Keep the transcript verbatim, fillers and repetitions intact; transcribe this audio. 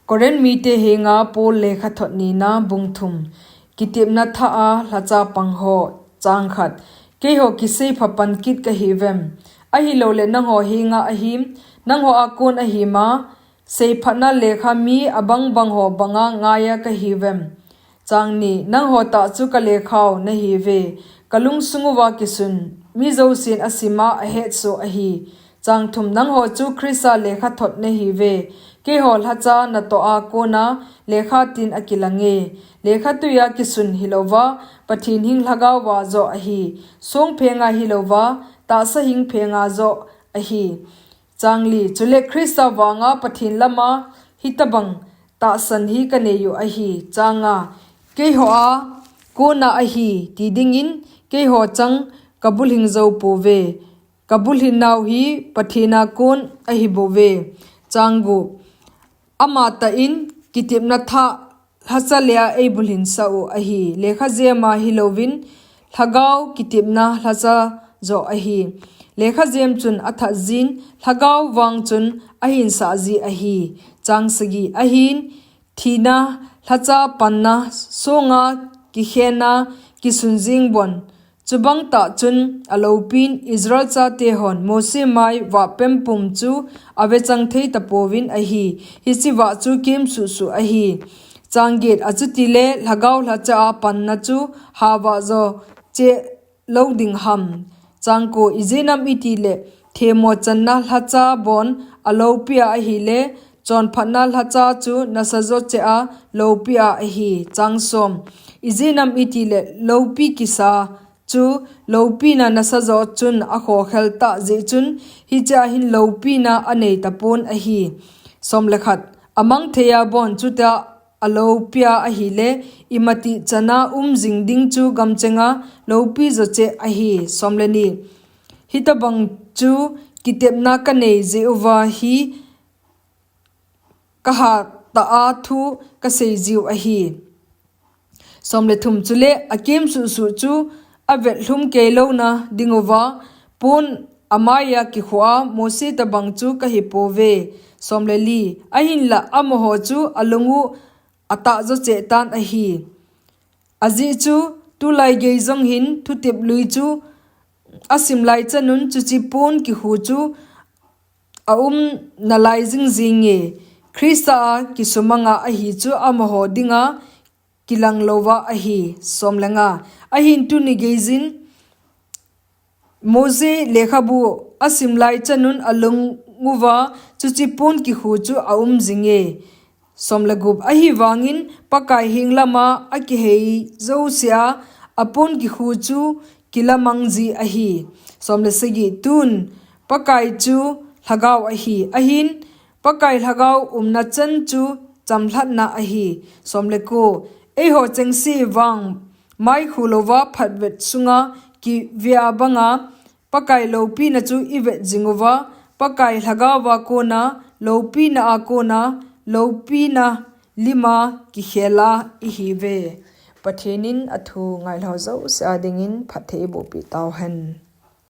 Koren mite henga Paul lekha thot nina bung thum. Kitepna tha a lhacha pang ho. Chang khat. Keiho kisei pha pan kit kahi vem? Ahilou le nangho henga ahim, nangho a kon ahima, seiphatna lekha mi abang bang ho banga ngaia kahi vem? Chang ni. Nangho tah chu ka lekhao nahi ve. Ka lungsung uva kisun, mi jousen asima ahetso ahi. Chang thum. Nangho chu Krista lekha thot nahi ve. Keiho lhacha natoh a kona lekha tin akilange. Lekha tuia kisun hilouva, Pathen hing lhagao va joh ahi. Song phenga hilouva, tahsa hing phenga joh ahi. Chang li. Chule Krista vanga Pathen lama hitabang tahsan hi kanei u ahi. Chang nga. Keiho a kona ahi ti dingin keiho chang kabulhing jou pouve. Kabulhin nau hi Pathen a kon ahi bouve. Chang gup. Amatah in kitepna tha lhacha lea eibulhin sah u ahi. Lekha jema hilouvin lhagao kitepna lhacha joh ahi. Lekha jem chun athat jin, lhagao vang chun ahin sah ji ahi. Chang sagi. Ahin thina lhacha panna songa kikhenna kisun jing bon. Chubang tah chun aloupin Israel chate hon Mose mai vah pempum chu avechang thei tapouvin ahi. Hiche vah chu kem suhsuh ahi. Chang get. Achuti le lhagao lhacha a panna chu hava joh cheh lou ding ham? Chang ko. Ijeh inem itile themmo channa lhacha bon aloupia ahile, chonphatna lhacha chu nasa joh cheh a loupia ahi. Chang som. Ijeh inem itile loupi kisa chu loupina nasa joh chun akhokhel tah jeh chun, hichea hin loupina anei tapon ahi. Som le khat. Amang thei a bon chutia aloupia ahile, imatih chana um jing ding chu gamchenga loupi joh cheh ahi. Som le ni. Hitabang chu kitepna kanei jeh uva hi kahat tah a thu kasei jiu ahi. Som le thum. Chule akem suhsuh chu avetlhum kei louna dinguva pon amaiya kikhoa Mose tabang chu kahi pouve. Som le li. Ahinla amaho chu alung u atah joh cheh tan ahi. Ajeh chu tulai gei jong hin thutep lui chu asim lai chanun chuche pon kikhu chu aum nalai jing jinge. Krista a kisumanga ahi chu amaho dinga kilang louva ahi. Som le nga. Ahin tuni geijin Mose lekhabu asim lai chanun alung uva chuche pon kikhu chu aum jinge. Som le gup. Ahivangin Pakai heng lama akihei jousea apon kikhu chu kilamang ji ahi. Som le sagi. Tun Pakai chu lhagao ahi. Ahin Pakai lhagao umna chan chu chamlhatna ahi. Som le ko. Eiho chengse vang maikhu louva phatvet sunga kivea banga Pakai loupina chu ivet jinguva, Pakai lhagaova kona loupina a kona loupina lima kikhela ihiuve. Pathen in athu ngailhao jouse a dingin phatthei eiboh peh tauhen.